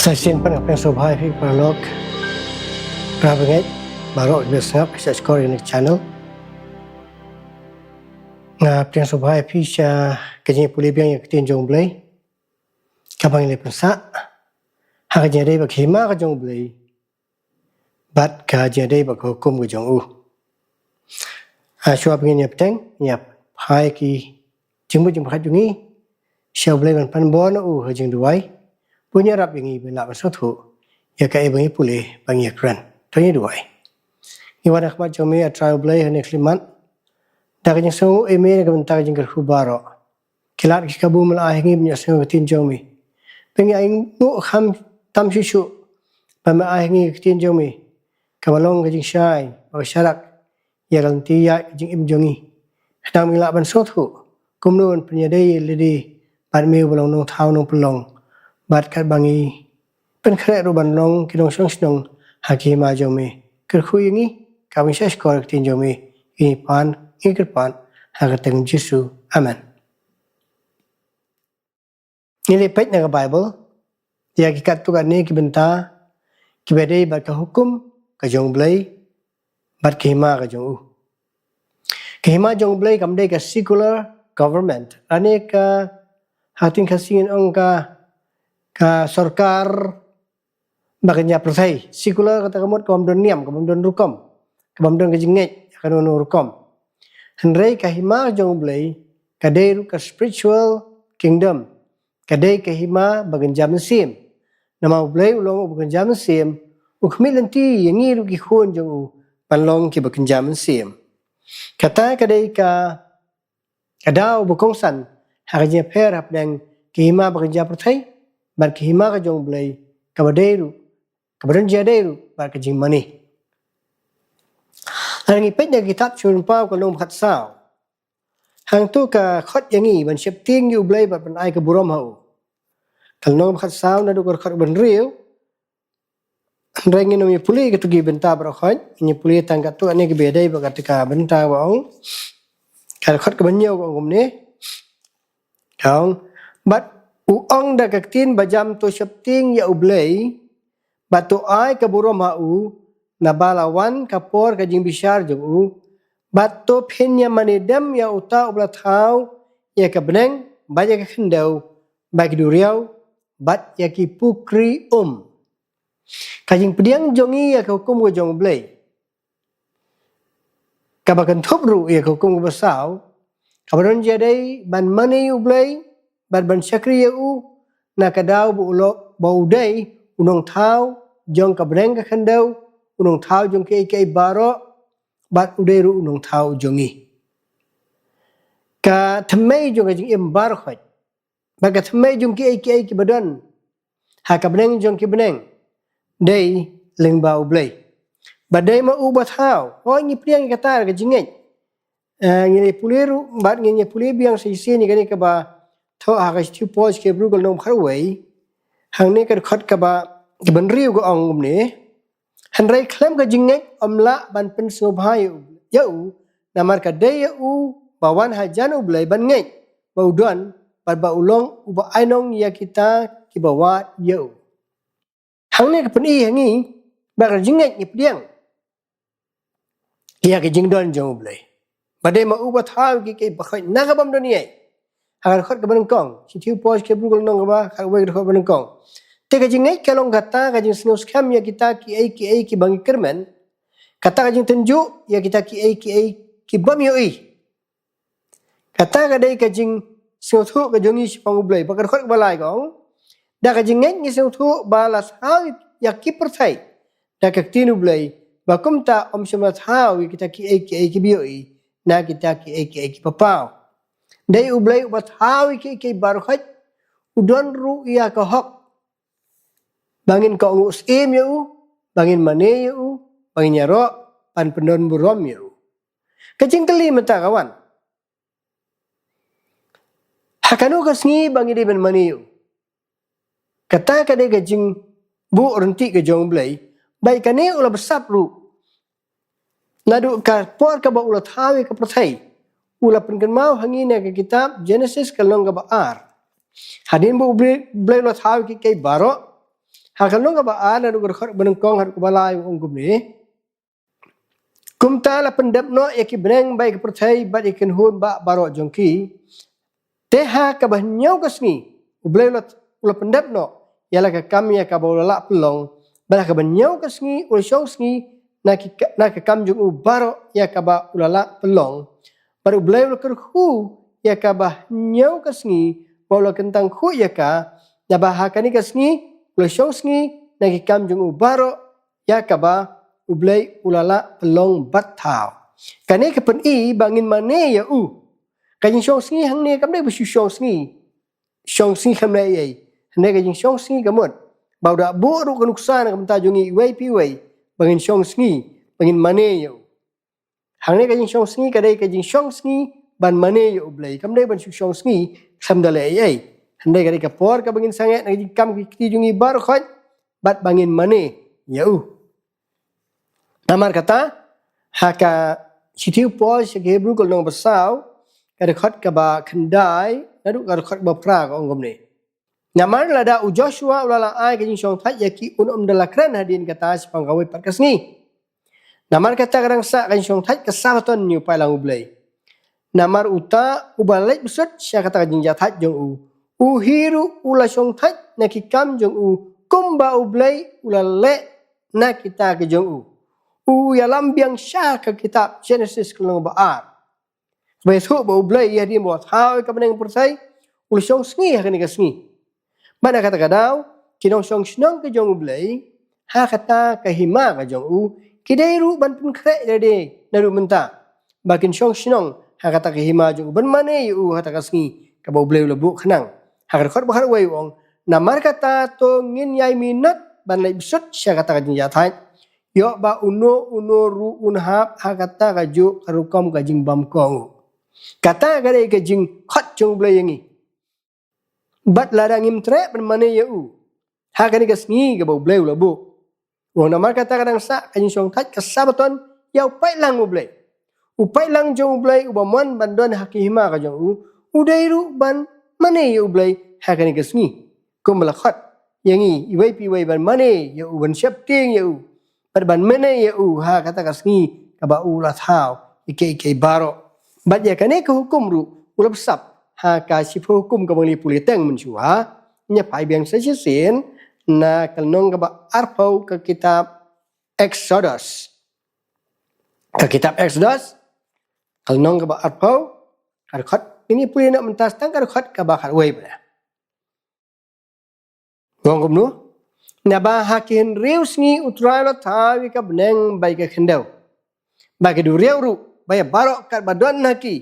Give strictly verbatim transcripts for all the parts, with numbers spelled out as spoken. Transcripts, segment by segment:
Shisien pat nga pdiang sngewbha ïa phi paralok, para bangeit baroh kiba sngap, ki sa shkor ïa kane ka channel. Nga pdiang sngewbha ïa phi sha ka jingpule biang ïa ka ktien jong U Blei kaba ngi la pynsah ha ka jingïadei bad ka hima ka jong U Blei bad ka jingïadei bad ka hukum ka jong u. Ha, shuwa ba ngin ïa bteng, ngin ïa phai ki jingmut jingpyrkhat jong ngi sha U Blei ban pan bor na u ha jingduwai. Bun ïarap ïa ngi ban lah ban sngewthuh ïa kaei ba ngi pule, ba ngi ïa kren. To ngin duwai. Ngi wan ha khmat jong me, A Trai U Blei, ha kane ka khyllipmat da ka jingsngew ïa me na ka bynta ka jingkyrkhu baroh. Ki lad ki kabu me la ai ha ngi ban ïohsngew ka ktien jong me. Ba ngi ainguh kham tam shuh shuh ba me ai ha ngi ka ktien jong me kaba long ka jingshai bad ka sharak ïa ka lynti ïaid ka jingim jong ngi. Khnang ba ngin lah ban sngewthuh kumno ban pynïadei ïa lade bad me uba long Nongthaw Nongpynlong, bad katba ngi pynkhreh ruh ban long ki nongshong shnong ha ka hima jong me. Kyrkhu ïa ngi, kaba ngi sa shkor ïa ka ktien jong me. Ngi pan, ngi kyrpad ha ka kyrteng Jisu. Amen. Ngi la peit na ka Baibl ïa ki katto katne ki bynta kiba dei bad ka hukum ka jong U Blei bad ka hima ka jong u. Ka hima jong U Blei kam dei ka secular government, lane ka, ha ka ktien Khasi ngin ong ka, ka sorkar ba kynja pyrthei. Secular kata ka mut ka bym don niam, ka bym don rukom, ka bym don ka jingngeit ïa kano kano rukom. Hynrei ka hima jong U Blei ka dei ruh ka spiritual kingdom, ka dei ka hima ba kynja mynsiem. Namar U Blei u long uba kynja mynsiem, u khmih lynti ïa ngi ruh ki khun jong u ban long kiba kynja mynsiem. Kata ka dei ka, ka daw ba kongsan ha ka jingïapher hapdeng ka hima ba kynja pyrthei bad ka hima ka jong U Blei, kaba dei ruh, kaba don jingïadei ruh bad ka jingmane. Lada ngi peit na ka kitab Shiphew Lyngpaw ka lynnong ba khatsaw, hangto ka khot ïa ngi ban sheptieng ïa U Blei bad ban ai ka burom ha u. Ka lynnong ba khatsaw naduh ka dkhot ba hynriew. Hynrei ngin ym ïa pule katto ki bynta baroh khoit, ngin ïa pule tang katto katne kiba ïadei bad kata ka bynta ba ong. Ka dkhot kaba hynñiew ka ong kumne. Ka ong, bad u ong da ka ktien bajam, to sheptieng ïa U Blei bad to ai ka burom ha u, naba la wan ka por ka jingbishar jong u. Bad to phin ïa mane dem ïa uta uba la thaw ïa ka bneng bad ïa ka khyndew bad ki duriaw bad ïa ki pukri um. Ka jingpdiang jong ngi ïa ka hukum ka jong U Blei, kaba kynthup ruh ïa ka hukum kaba saw, kaba don jingïadei ban mane ïa U Blei bad ban shakri ïa u, na ka daw ba u lo-, ba u dei u nongthaw jong ka bneng ka khyndew, u nongthaw jong kiei kiei baroh, bad u dei ruh u nongthaw jong ngi. Ka thymmei jong ka jingim baroh khoit bad ka thymmei jong kiei kiei kiba don ha ka bneng jong ki bneng dei lyngba U Blei. Bad dei ma u ba thaw. Hooid, ngi pdiang ïa kata ka jingngeit. Eh, ngi la pule ruh bad ngi, ngi pule biang shisien ïa kane kaba thoh ha ka shithi u Paul sha ki Hebru ka lynnong ba khatwei. Hangne ka dkhot kaba, kaba hynriew ka ong kumne. Hynrei khlem ka jingngeit ym lah ban pynsngewbha ïa u, ïa u, namar ka dei ïa u ba wan hajan U Blei ban ngeit ba u don, bad ba u long uba ainong ïa kita kiba wad ïa u. Hangne ka pyni ha ngi ba ka jingngeit ngi pdiang ïa ka jingdon jong U Blei. Ba dei ma u ba thaw ïa kiei kiei baroh khoit na ka bym don ei ei. Ha ka dkhot kaba nyngkong, shithi u Paul sha ki Hebru ka lynnong kaba khatwei ka dkhot kaba nyngkong. Te ka jingngeit ka long kata ka jingsngewskhem ïa kita kiei kiei kiba ngi kyrmen, kata ka jingtynjuh ïa kita kiei kiei ki bym ïohi. Kata ka dei ka jingsngewthuh ka jong ngi shaphang U Blei. Bad ka dkhot kaba lai ka ong, da ka jingngeit ngi sngewthuh ba la thaw ïa ki pyrthei da ka ktien U Blei, ba kumta ym shym la thaw ïa kita kiei kiei kiba ïohi na kita kiei kiei kiba paw. Dei U Blei uba thaw ïa kiei kiei baroh khoit, u don ruh ïa ka hok ba ngin kohnguh syiem ïa u, ba ngin mane ïa u, ba ngin ïaroh ban pyndon burom ïa u. Ka jingkylli mynta ka wan, ha kano ka sngi ba ngi dei ban mane ïa u? Kata ka dei ka jingbuh ryntih ka jong U Blei, ba ïa kane u la bsap ruh. Naduh ka por kaba u la thaw ïa ka pyrthei, u la pynkynmaw ha ngi na ka kitab Jenesis ka lynnong kaba ar. Hadien ba U Blei, Blei u la thaw ïa kiei kiei baroh, Ha ka lynnong kaba ar, naduh ka dkhot banyngkong haduh kaba lai, u ong kumne: Kumta la pyndep noh ïa ki bneng bad ïa ki pyrthei bad ïa ki kynhun bah baroh jong ki. Te ha kaba hynñiew ka sngi U Blei u la, u la pyndep noh ïa la ka kam ïa kaba u la lah pynlong. Bad ha kaba hynñiew ka sngi u la shong sngi na ki ka, na ka kam jong u baroh ïa kaba u la lah pynlong. Bad U Blei u la kyrkhu ïa kaba hynñiew ka sngi bad u la kyntang khuid ïa ka. Naba ha kane ka sngi u la shong sngi na ki kam jong u baroh ïa kaba U Blei u la lah pynlong bad thaw. Kane ka pyni ba ngin mane ïa u. Ka jingshong sngi hangne kam dei ba shu shong sngi, shong sngi kam dei ei ei. Hangne ka jingshong sngi ka mut ba u da buh ruh ka nuksa na ka bynta jong ngi iwei pa iwei ba ngin shong sngi, ba ngin mane ïa u. Hangne ka jingshong sngi ka dei ka jingshong sngi ban mane ïa U Blei, kam dei ban shu shong sngi khlem da leh ei ei. Hangne ka dei ka por kaba ngin sangeh na ka jingkam ki kti jong ngi baroh khoit bad ba ngin mane ïa u. Namar kata, ha ka shithi u Paul sha ki Hebru ka lynnong ba saw, ka dkhot kaba khyndai naduh ka dkhot ba phra ka ong kumne: Namar lada u Joshua u la la ai ka jingshong thait ïa ki, un ym da la kren hadien kata shaphang kawei pat ka sngi. Namar kata ka dang sah ka jingshong thait ka Sabaton ïa u paidlang U Blei. Namar uta uba leit bsut sha kata ka jingjahthait jong u, u hi ruh u la shong thait na ki kam jong u, kumba U Blei u la leh na kita ki jong u. U ïalam biang sha ka kitab Genesis ka lynnong ba ar. Ba ïathuh ba U Blei ïa hadien ba u la thaw ïa ka bneng pyrthei, u la shong sngi ha kane ka sngi. Bad na kata ka daw, ki nongshong shnong ka jong U Blei, ha kata ka hima ka jong u, ki dei ruh ban pynkhreh ïa lade naduh mynta ba kin shong shnong ha kata ka hima jong u ban mane ïa u ha kata ka sngi kaba U Blei u la buh khnang. Ha ka dkhot ba khatwei u ong: Namar kata to ngin ïai minot ban leit bsut sha kata ka jingjahthait. Ïoh ba uno uno ruh un hap ha kata kajuh ka rukom ka jingbam kohnguh. Kata ka dei ka jingkhot jong U Blei ïa ngi. Bad lada ngim treh ban mane ïa u ha kane ka sngi kaba U Blei u la buh. U ong: Namar kata ka dang sah ka jingshong thait ka Sabaton ïa u paidlang U Blei. U paidlang jong U Blei uba mon ban don ha ki hima ka jong u, u dei ruh ban mane ïa U Blei ha kane ka sngi. Kumba la khot ïa ngi iwei pa iwei ban mane ïa u, ban sheptieng ïa u, bad ban mane ïa u ha kata ka sngi kaba u la thaw ïa kiei kiei baroh. Bad ïa kane ka hukum ruh u la pynsap ha ka Shiphew Hukum kaba ngi la pule teng mynshuwa. Ngin ïa phai biang sa shisien na ka lynnong kaba arphew ka kitab Exodus. Ka kitab Exodus, ka lynnong kaba arphew, ka dkhot, ngin ïa pule noh mynta sa tang ka dkhot kaba khatwei bha. U ong kumno: Naba ha ki hynriew sngi U Trai u la thaw ïa ka bneng bad ïa ka khyndew, bad ki duriaw ruh bad ïa baroh katba don ha ki.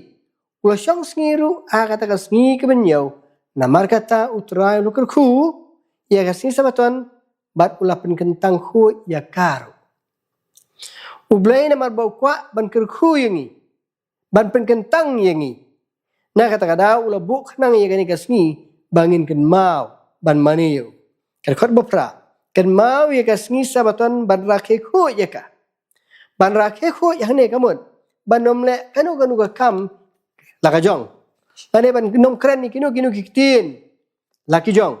U la shong sngi ruh ha kata ka sngi kaba hynñiew. Namar kata U Trai u la kyrkhu ïa ka sngi Sabaton bad u la pynkyntang khuid ïa ka ruh. U Blei namar ba u kwah ban kyrkhu ïa ngi, ban pynkyntang ïa ngi, na kata ka daw u la buh khnang ïa kane ka sngi ba ngin kynmaw ban mane ïa u. Ka dkhot ba phra: Kynmaw ïa ka sngi Sabaton ban rakhe khuid ïa ka. Ban rakhe khuid hangne ka mut ban ym leh kano kano ka kam la ka jong, lane ban ym kren ïa kino kino ki ktien la ki jong,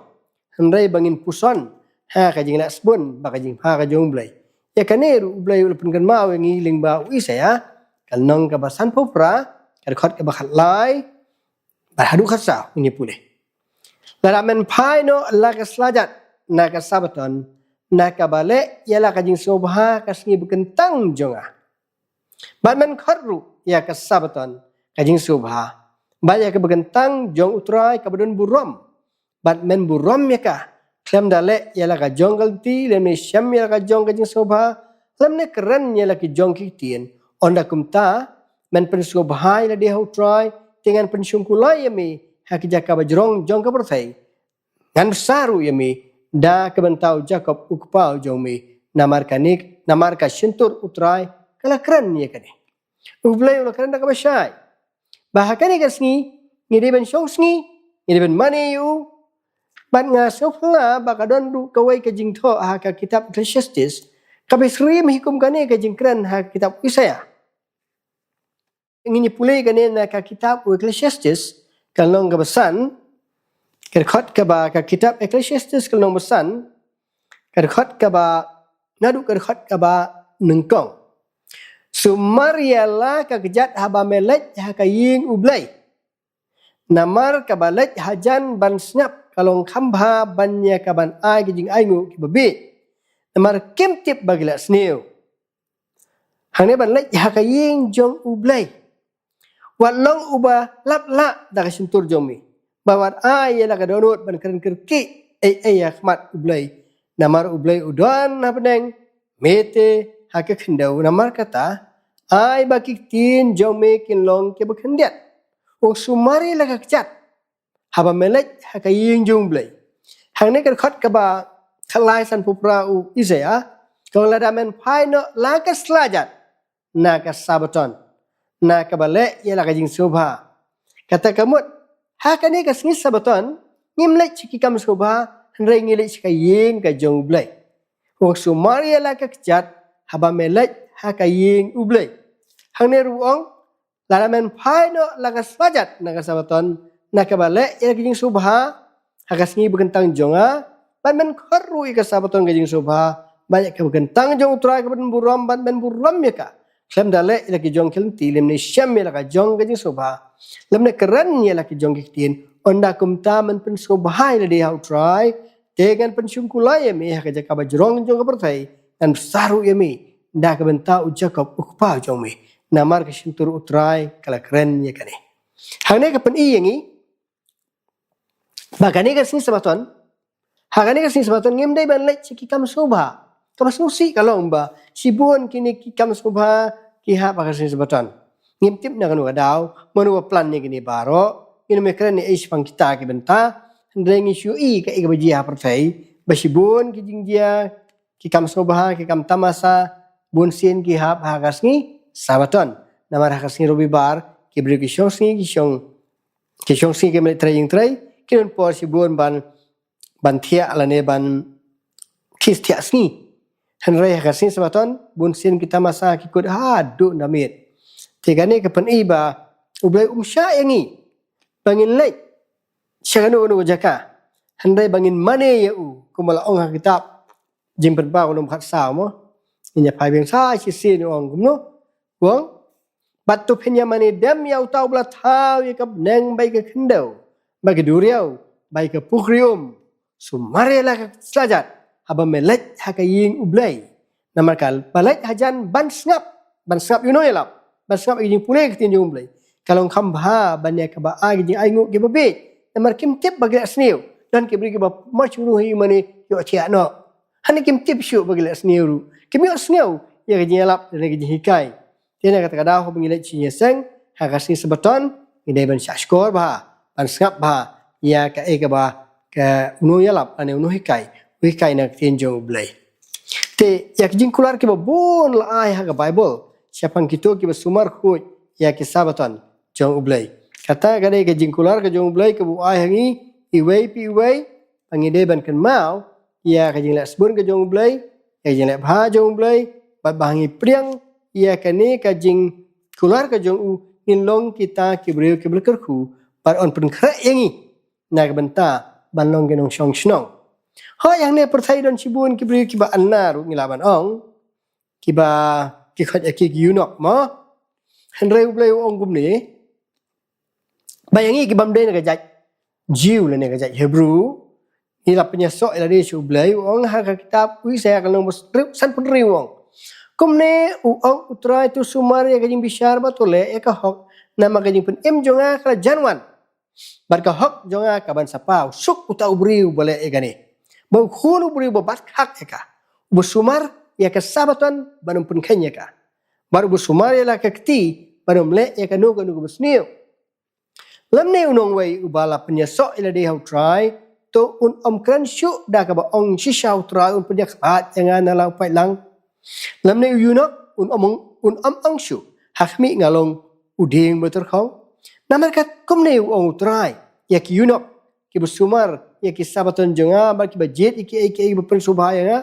hynrei ba ngin puson ha ka jingleh sbun bad ka jingbha ka jong U Blei. Ïa kane ruh U Blei u la pynkynmaw ïa ngi lyngba u Isaïah, ka lynnong kaba sanphew phra, ka dkhot kaba khatlai bad haduh khatsaw. Ngin ïa pule: Lada men phai noh la ka sla jat na ka Sabaton, na kaba leh ïa la ka jingsngewbha ka sngi ba kyntang jong nga. Bad men khot ruh ïa ka Sabaton ka jingsngewbha, bad ïa kaba kyntang jong U Trai kaba don burom. Bad men burom ïa ka, khlem da leh ïa la ka jong ka lynti, lymne shem ïa la ka jong ka jingsngewbha, lymne kren ïa la ki jong ki ktien. Ynda kumta men pynsngewbha ïa lade ha U Trai, te ngan pynshongkular ïa me ha ki jaka ba jrong jong ka pyrthei. Ngan bsa ruh ïa me da ka bynta U Jakob u kpa jong me, namar kane, namar ka shyntur U Trai ka la kren ïa kane. U Blei u la kren da kaba shai ba ha kane ka sngi ngi dei ban shong sngi, ngi dei ban mane ïa u. Bad nga sngewphylla ba ka don ruh kawei ka jingthoh ha ka kitab Ecclesiastes kaba syriem hi kum kane ka jingkren ha ka kitab Isaïah. Ngin ïa pule kane na ka kitab u Ecclesiastes ka lynnong kaba san, ka dkhot kaba, ka kitab Ecclesiastes ka lynnong ba san, ka dkhot kaba, naduh ka dkhot kaba nyngkong. Sumar ïa la ka kjat haba me leit ha ka ïing U Blei. Namar kaba leit hajan ban sngap ka long kham bha ban ïa kaban ai ki jingainguh kiba bieit. Namar kim tip ba ki la sniew. Hangne ban leit ha ka ïing jong U Blei. Wat long uba lap lah da ka shyntur jong me. Ba wat ai ïa la ka dohnud ban kren kyrkieh ei ei ha khmat U Blei. Namar U Blei u don ha bneng, me te ha ka khyndew. Namar kata, ai ba ki ktien jong me kin long kiba khyndiat. U ong sumar ïa la ka kjat haba me leit ha ka ïing jong U Blei. Hangne ka dkhot kaba khatlai sanphew phra u Isaïah, ka ong lada men phai noh la ka slajat na ka Sabaton, na kaba leh ïa la ka jingsngewbha. Kata ka mut, ha kane ka sngi Sabaton, ngim leit sha ki kam sngewbha, hynrei ngi leit sha ka ïing ka jong U Blei. U ong sumar ïa la ka kjat haba me leit ha ka ïing U Blei. Hangne ruh u ong, lada men phai noh la ka slajat na ka Sabaton, na kaba leh ïa ka jingsngewbha ha ka sngi ba kyntang jong nga, bad men khot ruh ïa ka Sabaton ka jingsngewbha, bad ïa kaba kyntang jong U Trai kaban burom, bad men burom ïa ka. Khlem da leh ïa la ki jong ki lynti, lymne shem ïa la ka jong ka jingsngewbha, lymne kren ïa la ki jong ki ktien, ynda kumta men pynsngewbha ïa lade ha U Trai, te ngan pynshongkular ïa me ha ka jaka bajrong jong ka pyrthei, ngan bsa ruh ïa me da ka bynta U Jakob u kpa jong me. Namar ka shyntur U Trai ka la kren ïa kane. Hangne ka pyni ïa ngi ba kane ka sngi Sabaton, ha kane ka sngi Sabaton ngim dei ban leit sha ki kam sngewbha. Kaba sngewsih ka long ba shibun kine ki kam sngewbha ki hap ha ka sngi Sabaton. Ngim tip na kano ka daw, mano ba plan ïa kine baroh, ngin ym kren ei ei shaphang kita ki bynta, hynrei ngi shu i kaei kaba jia ha pyrthei, ba shibun ki jingjia, ki kam sngewbha, ki kam tamasa, bun sien ki hap ha ka sngi Sabaton. Namar ha ka sngi Robibar, ki briew ki shong sngi, ki shong, ki shong sngi ki mlei trei ïing trei, ki don por shibun ban, ban thiah lane ban kis thiah sngi. Hynrei ha ka sngi Sabaton, bun sien ki tamasa ki kut haduh na miet. Te kane ka pyni ba U Blei um shah ïa ngi ba ngin leit sha kano kano ka jaka, hynrei ba ngin mane ïa u, kumba la ong ha ka kitab Jingpynpaw ka lynnong khatsaw mo. Ngin ïa phai biang sa shisien, u ong kumno. U ong, bad to phin ïa mane dem ïa uta uba la thaw ïa ka bneng bad ïa ka khyndew, bad ïa ka duriaw, bad ïa ka pukri um. Sumar ïa la ka slajat haba me leit ha ka ïing U Blei. Namar kaba leit hajan ban sngap, ban sngap ïa u nongïalap, ban sngap ïa ka jingpule ka ktien jong U Blei, ka long kham bha ban ïa kaba ai ka jingainguh kiba bieit. Namar kim tip ba ki la sniew. Don ki briew kiba mar shu rung ha ïing mane, ïoh thiah noh. Hangne kim tip shuh ba ki la sniew ruh. Kim ïohsngew ïa ka jingïalap lane ka jinghikai. Te na kata ka daw haba ngi leit sha ïing seng ha ka sngi Sabaton, ngi dei ban shahshkor bha, ban sngap bha ïa kaei kaba ka u nongïalap lane u nonghikai u hikai na ka ktien jong U Blei. Te ïa ki jingkular kiba bun la ai ha ka Baibl shaphang kito kiba sumar khuid ïa ki Sabaton jong U Blei. Kata ka dei ka jingkular ka jong U Blei kaba u ai ha ngi iwei pa iwei, ba ngi dei ban kynmaw ïa ka jingleh sbun ka jong U Blei, ïa ka jingleh bha jong U Blei, bad ba ngi pdiang ïa kane ka jingkular ka jong u, ngin long kita ki briew kiba la kyrkhu, bad un pynkhreh ïa ngi na ka bynta ban long ki nongshong shnong. Hooid, hangne pyrthei don shibun ki briew kiba anna ruh, ngi lah ban ong, kiba, ki khot ïa ki ki ïunok mo. Hynrei U Blei u ong kumne, ba ïa ngi kibym dei na ka jait Jiw lane ka jait Hebru, ngi la pynïasoh ïa lade sha U Blei, u ong ha ka kitab u Isaïah ka lynnong ba san phew hynriew, u ong, kumne u ong U Trai, to sumar ïa ka jingbishar bad to leh ïa ka hok, namar ka jingpynim jong nga ka la jan wan, bad ka hok jong nga ka ban sa paw. Suk uta u briew uba leh ïa kane, ba u khun u briew uba bat khak ïa ka, uba sumar ïa ka Sabaton bad um pynkheiñ ïa ka, bad uba sumar ïa la ka kti bad um leh ïa kano kano kaba sniew. Lymne u nongwei uba la pynïasoh ïa lade ha U Trai, to un ym kren shuh da kaba ong, shisha U Trai un pynïakhlad ïa nga na la u paidlang. Lymne u ïunok un ym ong, un ym ong shuh, ha khmih, nga long u dieng ba tyrkhong. Namar kat kumne u ong U Trai ïa ki ïunok kiba sumar ïa ki Sabaton jong nga bad kiba jied ïa kiei kiei ba pynsngewbha ïa nga,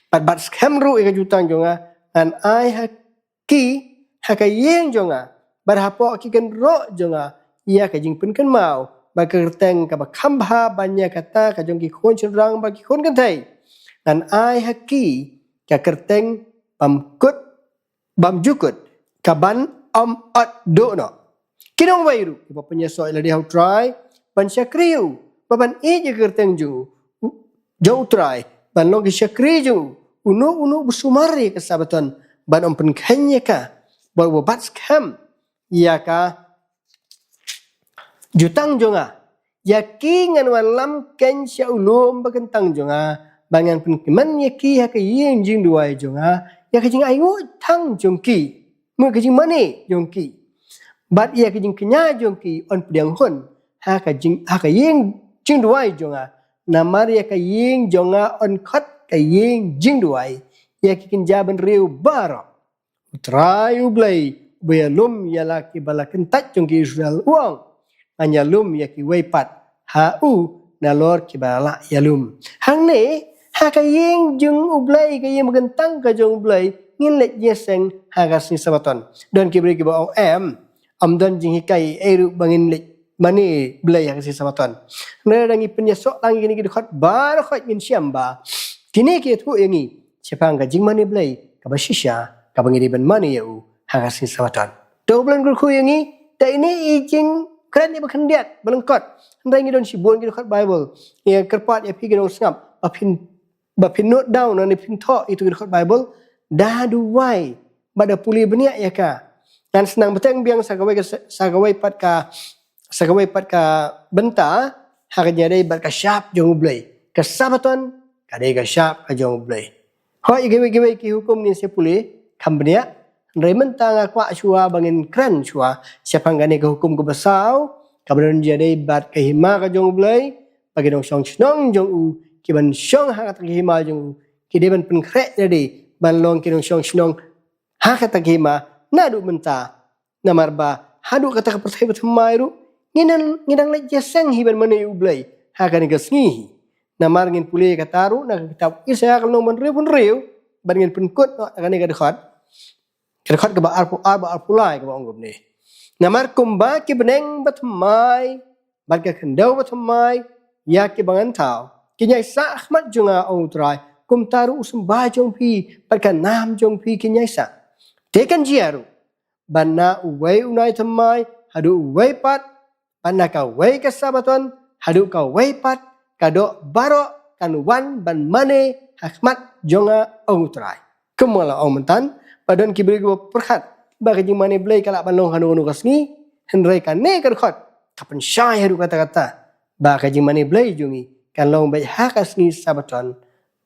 bad bat skhem ruh ïa ka jutang jong nga, ngan ai ha ki, ha ka ïing jong nga bad hapoh ki kynroh jong nga, ïa ka jingpynkynmaw bad ka kyrteng kaba kham bha ban ïa kata ka jong ki khun shynrang bad ki khun kynthei. ngan ai ha ki ka kyrteng bymkut bymjukut, kaban ym ot duh noh. Ki nongwei ruh kiba pynïasoh ïa lade ha U Trai ban shakri ïa u, ba ban ïeit ïa ka kyrteng jong u, jong U Trai, ban long ki shakri jong u. Uno uno uba sumar ïa ka Sabaton ban ym pynkheiñ ïa ka, bad uba bat skhem ïa ka jutang jong nga, ïa ki ngan wanlam keiñ sha u lum ba kyntang jong nga, ba ngan pynkmen ïa ki ha ka ïing jingduwai jong nga ïa ka jingainguh thang jong ki, mo, ka jingmane jong ki, bad ïa ka jingkñia jong ki yn pdiang hun ha ka jing, ha ka ïing jingduwai jong nga. Namar ïa ka ïing jong nga yn khot ka ïing jingduwai ïa ki kynja bynriew baroh. U Trai U Blei uba ïalum ïa la kiba la kyntait jong ki Israel u ong, ngan ïalum ïa kiwei pat ha u nalor kiba la ïalum. Hangne ha ka ïing jong U Blei, ka ïing ba kyntang ka jong U Blei, ngin leit ïaseng ha ka sngi Sabaton? Don ki briew kiba ong, em, ym don jinghikai ei ruh ba ngin leit mane Blei ha ka sngi Sabaton. Hynrei lada ngi pynïasoh lang ïa kine ki dkhot baroh khoit, ngin shem ba kine ki ïathuh ïa ngi shaphang ka jingmane Blei kaba shisha kaba ngi dei ban mane ïa u ha ka sngi Sabaton. To U Blei un kyrkhu ïa ngi da ine i jingkren iba khyndiat ba lyngkot. Hynrei ngi don shibun ki dkhot Baibl. Ngi kyrpad ïa phi ki nongsngap ba phin, ba phin note down ne phin thoh ïa ki dkhot Baibl, da duwai bad da pule bniah ïa ka. Ngan sdang bteng biang sa kawei ka, sa kawei pat ka, sa kawei pat ka bynta ha ka jingïadei bad ka shap jong U Blei. Ka Sabaton ka dei ka shap ka jong U Blei. Hooid, ïa kiwei kiwei ki hukum ngin sa pule kham bniah. Hynrei mynta nga kwah shuwa ba ngin kren shuwa shaphang kane ka hukum kaba saw, kaba don jingïadei bad ka hima ka jong U Blei, ba ki nongshong shnong jong u, kiban shong ha kata ka hima jong u, ki dei ban pynkhreh ïa lade ban long ki nongshong shnong ha kata ka hima naduh mynta. Namar ba haduh kata ka pyrthei bathymmai ruh ngi dang, ngi dang leit ïaseng hi ban mane U Blei ha kane ka sngi hi. Namar ngin pule kata ruh na ka kitab Isaïah ka lynnong ba hynriewphew hynriew, bad ngin pynkut noh na kane ka dkhot, ka dkhot kaba arphew ar bad arphew lai, kaba ong kumne: Namar kumba ki bneng bathymmai bad ka khyndew bathymmai ïa kiba ngan thaw, kin ïaisah ha khmat jong nga, ong U Trai, kumta ruh u symbai jong phi bad ka nam jong phi kin ïaisah. Te kan jia ruh ba na uwei u nai thymmai haduh uwei pat, bad na kawei ka Sabaton haduh kawei pat, ka doh baroh kan wan ban mane ha khmat jong nga, ong U Trai. Kumba la ong mynta, ba don ki briew kiba pyrkhat ba ka jingmane Blei ka lah ban long hano hano ka sngi, hynrei kane ka dkhot ka pynshai haduh katta katta ba ka jingmane Blei jong ngi kan long beit ha ka sngi Sabaton.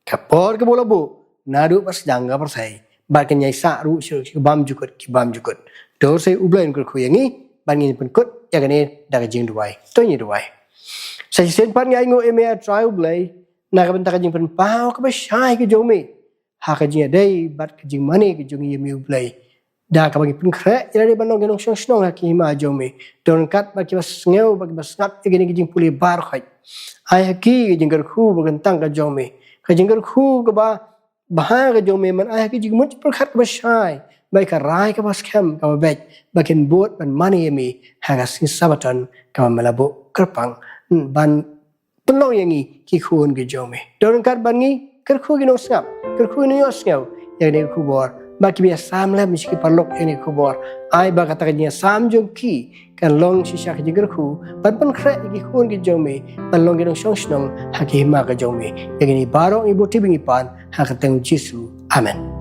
Ka por kaba u la buh naduh ba sdang ka pyrthei, bad kan ïaisah ruh sha ki bymjukut ki bymjukut. To U Blei un kyrkhu ïa ngi, bad ngin pynkut ïa kane da ka jingduwai. To ngin ïa duwai. Sa shisien pat ngi ainguh ïa me, A Trai U Blei, na ka bynta ka jingpynpaw kaba shai ka jong me ha ka jingïadei bad ka jingmane ka jong ngi ïa me U Blei, da kaba ngi pynkhreh ïa lade ban long ki nongshong shnong ha ka hima jong me. To ryngkat bad kiba sngew bad kiba sngap ïa kine ki jingpule baroh khoit, ai ha ki ka jingkyrkhu ba kyntang ka jong me, ka jingkyrkhu kaba bha ka jong me. Man, ai ha ki jingmut jingpyrkhat kaba shai, bad ka rai kaba skhem kaba beit, ba kin bud ban mane ïa me ha ka sngi Sabaton kaba me la buh kyrpang, ban pynlong ïa ngi ki khun ki jong me. To ryngkat bad ngi, kyrkhu ki nongsngap, kyrkhu ki nongïohsngew ïa kane ka khubor, ba kiba ïasam lem sha ki paralok ïa kane ka khubor, ai ba kata ka jingïasam jong ki kan long shisha ka jingkyrkhu ban pynkhreh ïa ki khun ki jong me ban long ki nongshong shnong ha ka hima ka jong me. Ïa kine baroh ngi buh tip ngi pan ha ka kyrteng U Jisu. Amen.